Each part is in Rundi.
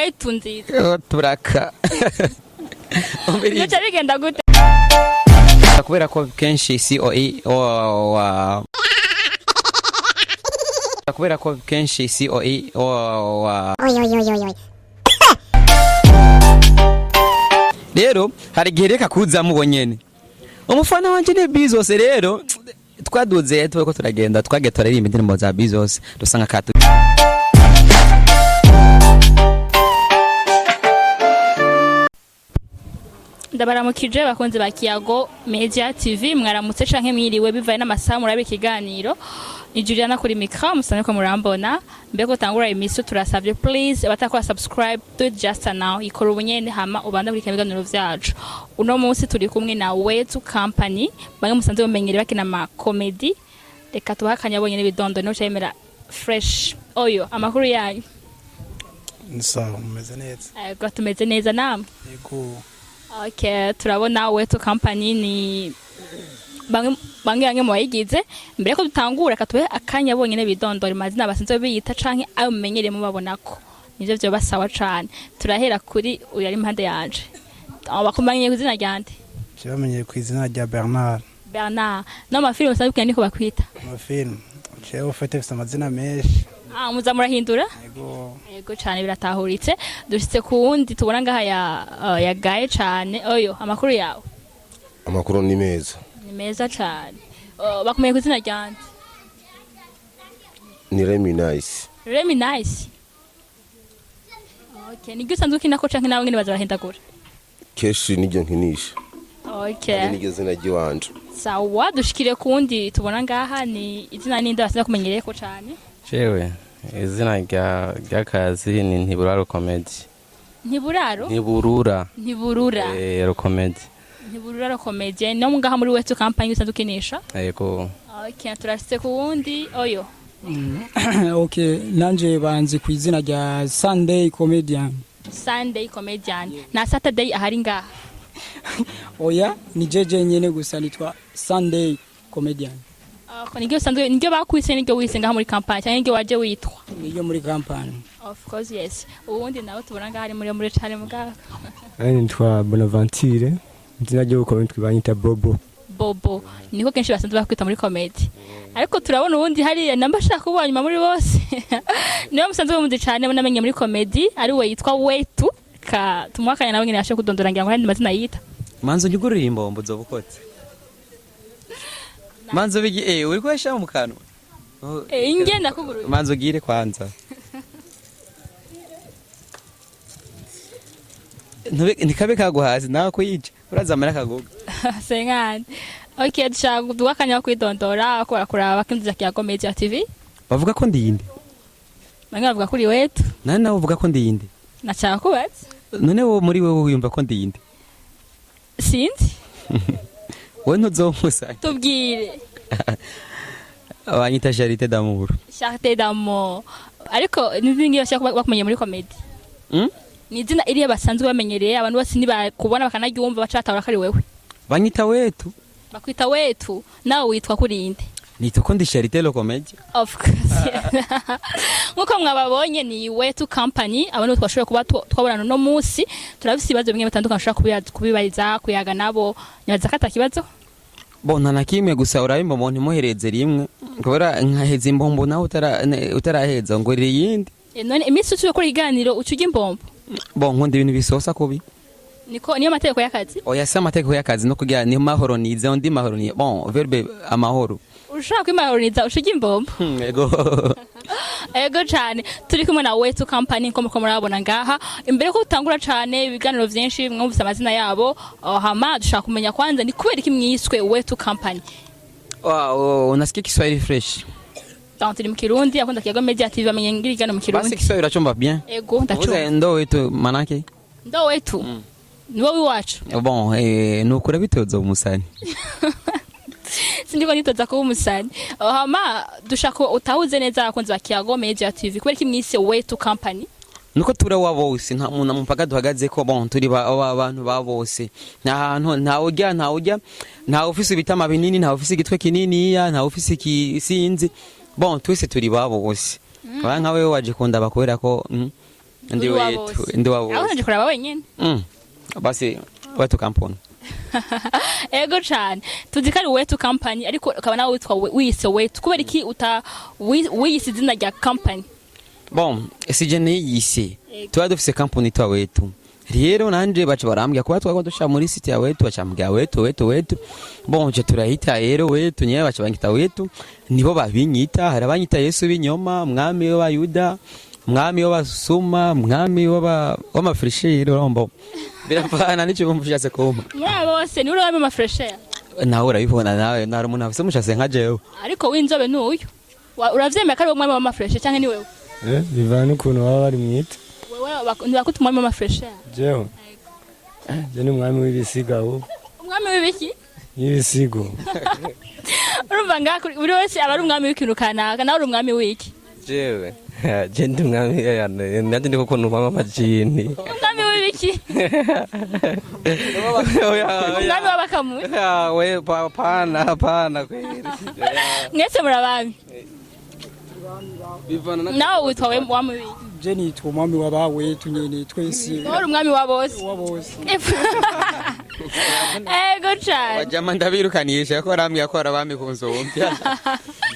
Wetu nziza. Oh, turaka. Umviriza. Bica bigenda gute? Kubera ko kenshi COE wa kubera ko kenshi COE wa rero hari igihe reka kuzamo ubwo nyene umufana wanje ni Bezos. Rero twaduze turiko turagenda, twagiye turaririmba indirimbo za Bezos, dusanga katu. Ndabaramukije bakunzi ba Kiyago Media TV, mwaramutse canke mwiriwe bivaye n'amasaha murabe ikiganiro. Ni Juliana kuri micro, musanzwe ko murambona. Mbere ko tangura imisi, turasavye please abatakora subscribe, do it just now, ikora ubunyene hama ubanda kuri ibiganiro vyacu. Uno munsi turi kumwe na Wetu Company, bamwe musanzwe mumenyere bakina ama comedy. Reka tubahe akanya bonyene bidondo niho cemera fresh. Oyo, amakuru yanyu? Ni sawa, mumeze neza? Ego, tumeze neza, namwe? Yego. Okay, turabona Wetu Company ni bamwe bamwe bamwe mu bayigize. Mbere ko dutangura, reka tubahe akanya bonyene bidondora amazina basanzwe biyita canke ayo mumenyereye mubabonako, nivyo vyoba sawa cane. Turahera kuri uyu ari impande yanje. Abo bakumenyeye ku izina ryande? Bamenyeye ku izina rya Bernard. Bernard. No mafilime usanzwe ukina niko bakwita? Amafilmu jewe ufite mfite amazina menshi. Ah, muza murahindura? Yego. Yego cane, biratahuritse. Dushitse ku wundi tubona ngaha ya yagaye cane. Oyo, amakuru yawe? Amakuru ni meza. Ni meza cane. Bakumenye ku izina ryande? Ni Remy Nice. Remy Nice. Okay, niryo usanzwe ukinako canke nawe nyene baza barahindagura? Kenshi niryo nkinisha. Okay. Ari niryo zina ry'iwanje. Sawa, dushikire ku wundi tubona ngaha, ni izina ninde basanzwe kumenyereyeko cane? Jewe izina rya ry'akazi ni Ntiburaro Comedy. Ntiburaro? Ntiburura. Ntiburura. Eh, Comedy. Ntiburura Comedy. No ngaha muri Wetu Company usanzwe ukinisha? Yego. Okay, turashitse ku wundi, oyo. Okay, nanje banzi ku izina rya Sunday Comedian. Sunday Comedian. Na Saturday ahari ngaha? Oya, ni jeje nyene gusa nitwa Sunday Comedian. Okay, niryo usanzwe, niryo bakwise, niryo wise ngaha muri company canke niryo waje witwa? Niryo muri company. Of course, yes. Uwundi nawe tubona ngaha ari muri cane mugabo. Nanje nitwa Bonaventure, izina ryo comedy banyita Bobo. Bobo niko kenshi basanzwe bakwita muri comedy, ariko turabona uwundi hariya namba ashaka kuba nyuma muri bose, niwe musanzwe mumuzi cane, munamenye muri comedy, ari we yitwa Wetu. Ka tumuhakanya nawe nyene ashaka kudondora, ngira ngo hari mazina yita. Manzo unyugurure imbombo zobukotse. Manzo bigi uriko urashira mu kanwa. Oh, Eh, inge ndakuguruye. Manzo ugire kwanza. Ntikabe kaguhaze nawe kuyica urazamara kaguga. Senkani. Okay, dushaka kuduha akanya ko kwidondora ko barakuraba kinziza Kiyago Media TV. Bavuga ko ndiyinde. Bamwe bavuga kuri Wetu. Nani nawe uvuga ko ndiyinde? Nashaka kubaza. None wowe muri wewe wiyumva ko ndiyinde? Sinzi. Wowe ntuzonkusanya. Tubwire. Banyita Charité d'amour. Charité d'amour, ariko n'izindi bashaka bakumenye muri comedy? Mm? Ni izina iriya basanzwe bamenyereye, abantu bose ntibakubona bakanaryumva baca batahura ko ari wewe. Banyita Wetu. Bakwita Wetu, nawe witwa kurinde? Nitwa ko ndi Charité le comedy. Of course. Nkuko mwababonye, ni Wetu Company, abo nibo twashoboye kuba twabonana uno munsi. Turafise ibibazo bimwe bitandukanye ushobora kubibariza, kuyaga nabo. Nibaza ko atakibazo. Bo, nta na kimwe, gusa urabe imbombo ntimuhereze rimwe, kubera nkaheza imbombo nawe utaraheza ngo riri iyindi. Eh, none iminsi uciye gukora ikiganiro uca urya imbombo? Bo, nkunda ibintu bisosa kubi. Niko niyo mategeko y'akazi? Oya, si amategeko y'akazi, no kugira ni mahoro nize undi mahoro ni bon verbe amahoro. Ushaka kwimahoroniza uca urya imbombo? Ego. Ego cane. Turi kumwe na Wetu Company nko muko murabona ngaha. Imbere ko utangura cane ibiganiro vyinshi, mwumvise amazina yabo. Oh, hama dushaka kumenya kwanza ni kubera iki mwiswe Wetu Company? Wow, unasikia Kiswahili fresh. Donc turi mu Kirundi, akunda Kiyago Media TV bamenye ngira igano mu Basi Kirundi. Kiswahili urachomba bien. Ego, Uze ndacumva. ndo wetu manake. Ndo wetu ni wowe iwacu. Bon, nukura bitoza umusani. Sindiko nitoza kuba umusani. Oh, hama dushaka utahuze neza abakunzi ba Kiyago Media TV kubera iki mwise Wetu Company. Nuko tura wa bose, nta muntu mupaka duhagaze ko. Bon, turi ba bantu ba bose, nta hantu nta ujya, nta ujya, nta ufise ibitama binini, nta ufise igitwe kininiya, nta ufise ikisinzi. Bon, twese turi ba bose. Ba nka wewe waje kundaba kubera ko Ndi Uri wa wetu, bose. ndi wa Aho bose. nje kuraba wenyene. Basi Wetu Company. Ego cane, tuzi ko ari Wetu Company, ariko ukaba nawe witwa wiyise Wetu. Kubera iki uta wiyise izina rya company? Bon, sije niyise. Ego. Tuba dufise company yitwa Wetu. Rero nanje baca barambwira kuba twagomba dushira muri site ya Wetu, baca bambwira Wetu, Wetu, Wetu. Bon, je turahita rero Wetu nyene, baca banyita Wetu. Nibo babinyita, hari abanyita Yesu b'inyoma, mwami w'Abayuda, mwami w'Abasuma, mwami w'amafresheri, urumva. Biravana n'ico bumva ushatse kumpa. Muri abo bose ni uri wamwe amafresher? Nawe urabibona nawe, nari umuntu afise umushatsi nka jewe. Ariko w'inzobe n'uyu. Uravyemera ko ari wo mwami w'amafresher canke ni wewe? Bivana n'ukuntu baba bari mwita. Wewe ntibakuta umwami w'amafresher? Jewe je ni umwami w'ibisigo ahubwo. Umwami w'ibiki? Y'ibisigo. Urumva ngaha buri wese aba ari umwami w'ikintu kanaka. Nawe uri umwami w'iki? Jewe je ndi umwami, nanjye ndi kuko numva amajini. Umwami w'ibiki? Umwami w'abakamuyi? We pana pana kweli. Mwese murabami? Bivana na Nawe witwa we wami w'iki? Je nitwa umwami w'abawetu nyene twese. Nawe uri umwami wa bose? Wa bose. Ego cane. Wajama ndabirukanisha ko barambwira ko hari abami ku nzumbya.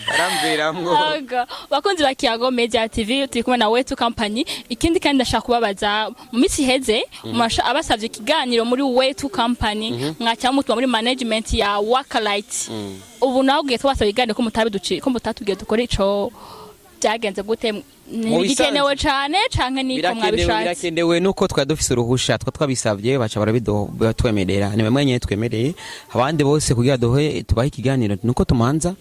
Barambwiramwo. Ego. Bakunzi ba Kiyago Media TV, turi kumwe na Wetu Company. Ikindi kandi ndashaka kubabaza, mu minsi iheze abasavye ikiganiro muri Wetu Company, mwaca mutuma muri management ya Wakalight. Ubu nawe ugiye twabasaba ikiganiro ko mutabiduciye, ko mutatubwiye dukore ico, byagenze gute? Ni Mu bikenewe cane canke niko Birakenewe. mwabishatse? Birakenewe nuko twari dufise uruhusha, twabisabye baca barabiduha, ni bamwe nyene twemereye, abandi bose kugira duhe tubahe ikiganiro nuko tumanza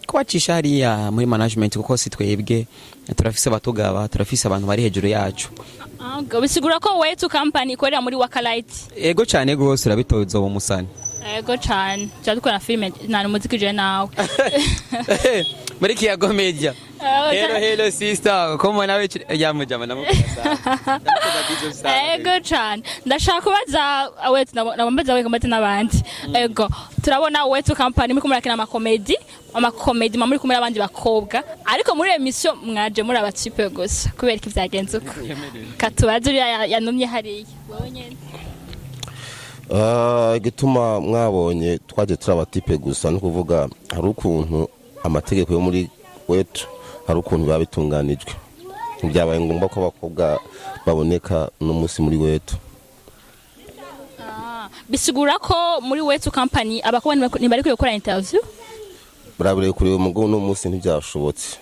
kubacisha hariya muri management, kuko si twebwe, turafise abatugaba, turafise abantu bari hejuru yacu. Ego, bisigura ko Wetu Company ikorera muri Wakalight? Ego cane gose, urabitoza uwo musani. Ego cane, tuba dukora filime nta umuziki je nawe. Muri Kiyago Media. Hello, hello sister, ko nawe yamujama, ndamukunda sana, ndamukunda bizo sana. Ego cane, ndashaka kubaza Wetu, nabambaza we kamate n'abandi. Ego, turabona Wetu Company muri murakina amakomedi, amakomedi muri kumwe n'abandi bakobwa, ariko muri émission mwaje muri abatipe gusa. Kubera iki vyagenze uko? Katubaze uriya yanumye hariya, wowe nyene. Igituma mwabonye twaje turi abatipe gusa ni ukuvuga hari ukuntu amategeko yo muri Wetu, hari ukuntu biba bitunganijwe, ntibyabaye ngombwa ko abakobwa baboneka uno munsi muri Wetu. Bisigura ko muri Wetu Company abakobwa ntibari gukora interview? Barabure kureba umugabo, uno munsi ntibyashobotse.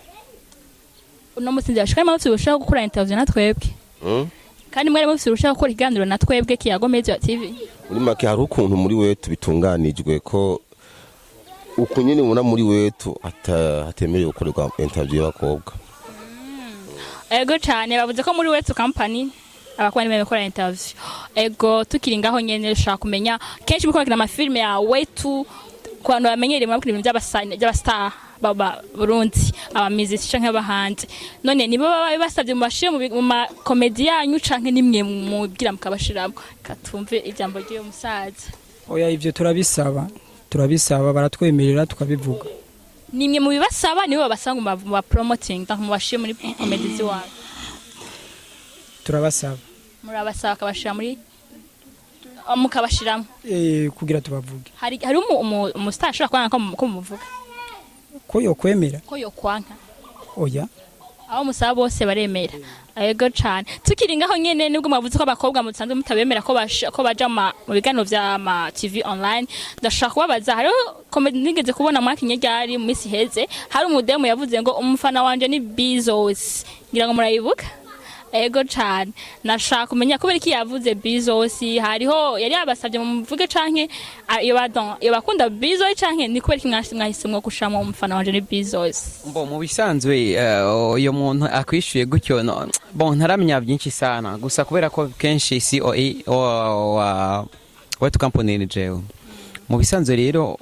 Uno munsi ndyashika kandi mufite urushaka gukora interview na twebwe? Kandi mwari mufite urushaka gukora ikiganiro na twebwe Kiyago Media TV? Muri make hari ukuntu muri Wetu bitunganijwe ko uku nyine ubona muri Wetu hatemerewe gukorerwa interview y'abakobwa. Ego cane, bavuze ko muri Wetu Company abakobwa nibo bakora interview. Ego, tukiri ngaho nyene, ushaka kumenya, kenshi muko bakina amafilme ya Wetu, ku bantu bamenyereye mwabwira ibintu by'abastar baba Burundi, abamiziki canke abahanzi, none nibo baba basabye mubashire mu makomedi yanyu canke nimwe mubwira mukabashiramo? Katumve ijambo ry'uyo musaza. Oya, ivyo turabisaba, turabisaba, baratwemerera tukabivuga. Nimwe mubibasaba, nibo babasaba ngo muba promoting, donc mubashire muri komedi ziwanyu? Turabasaba. Murabasaba bakabashira muri, mukabashiramo? Kugira tubavuge. Hari umustar ashobora kwanga ko muvuga? Ko yokwemera? Ko yokwanka? Oya. Aho musaba bose baremera. Ego cane, tukiri ngaho nyene, nubwo mwavuze ko abakobwa musanzwe mutabemera ko baja mu biganiro vya ma TV online, ndashaka kubabaza, hariho comedy nigeze kubona mwakinye ryari mu minsi iheze, hari umudemu yavuze ngo umufana wanje ni Bezos, ngira ngo murayibuka. Ego cane, nashaka kumenya kubera iki yavuze Bezos. Hariho yari yabasabye mu muvuge canke iyo badon iyo bakunda Bezos, canke ni kubera iki mwahisemwo gushiramo umufana wanje ni Bezos? Bon, mu bisanzwe uyo muntu akwishyuye gutyo no, bon, ntaramenya byinshi sana, gusa kubera ko kenshi COE wa Wetu Company ni jewe, mu bisanzwe rero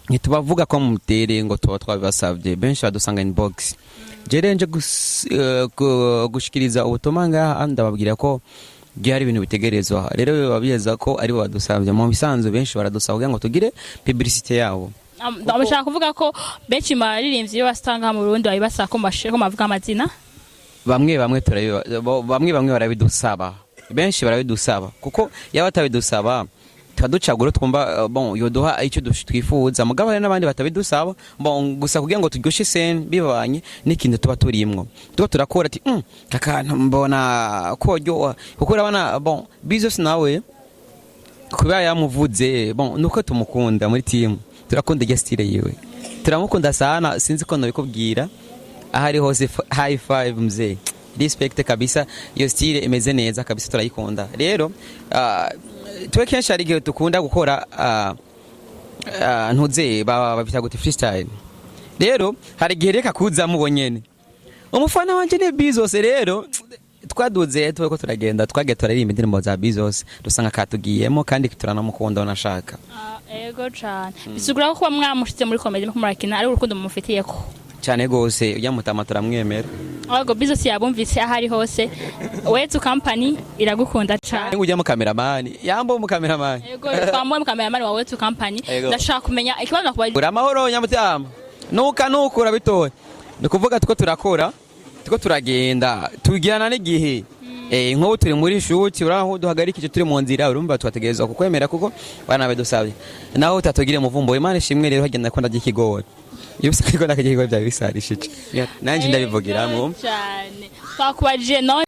ntitubavuga ko mutere ngo tuba twabibasabye, benshi badusanga inbox. Jere nje gushikiriza ubutumwa ngaha, ndababwira ko byari ibintu bitegerezwa, rero biba byeza ko aribo badusabye. Mu bisanzwe benshi baradusaba kugira ngo tugire publicité yabo. Ndashaka kuvuga ko benshi mu baririmbyi iyo basanga mu Burundi babibasaba ko mbashire ko bavuga amazina. Bamwe bamwe bamwe bamwe barabidusaba, benshi barabidusaba, kuko yaba batabidusaba tuba ducagura twumva bon, yoduha icyo twifuza. Mugabo hari n'abandi batabidusaba, bon, gusa kugira ngo turyoshe scène bibanye n'ikintu tuba turimwo, tuba turakora ati akantu mbona koryoha, kuko urabona, bon, Bizos nawe kuba yamuvuze, bon, nuko tumukunda muri team, turakunda iryo style yiwe, turamukunda sana. Sinzi ko nabikubwira, aho ari hose high five mzee, respect kabisa. Iyo style imeze neza kabisa, turayikunda. Rero twe kenshi hari igihe dukunda gukora ntuze babita gute, freestyle. Rero hari igihe reka kuzamo ubwo nyene umufana wanje ni Bizos. Rero twaduze tuwe ko turagenda, twagiye turaririmba indirimbo za Bizos, dusanga katugiyemo kandi turanamukunda unashaka. Ah, ego cane. Bisigura ko kuba mwamushize muri comédie muriko murakina ari urukundo mumufitiye ko? Cyane gose, ujya mutama turamwemera. Ahubwo Bizos yabumvise aho ari hose, Wetu Company iragukunda cane. Ujya mu cameraman, yambo mu cameraman. Ego, twamuwe mu cameraman wa Wetu Company. Ego. Ndashaka kumenya ikibazo nakubaza. Uri amahoro nyamutama, nuka nukura bitoye, ni ukuvuga tuko turakora, tuko turagenda tugirana n'igihe. Nk'ubu turi muri shoot, uraho duhagarikije turi mu nzira, urumva twategerezwa kukwemera kuko bana badusabye, naho utatugire muvumbo. Imana ishimwe rero, hagenda ko ndarya ikigori, iyo usanga ko ndarya ikigori byaba bisarishije, nanje ndabivugiramwo. Cyane, twakubajije none.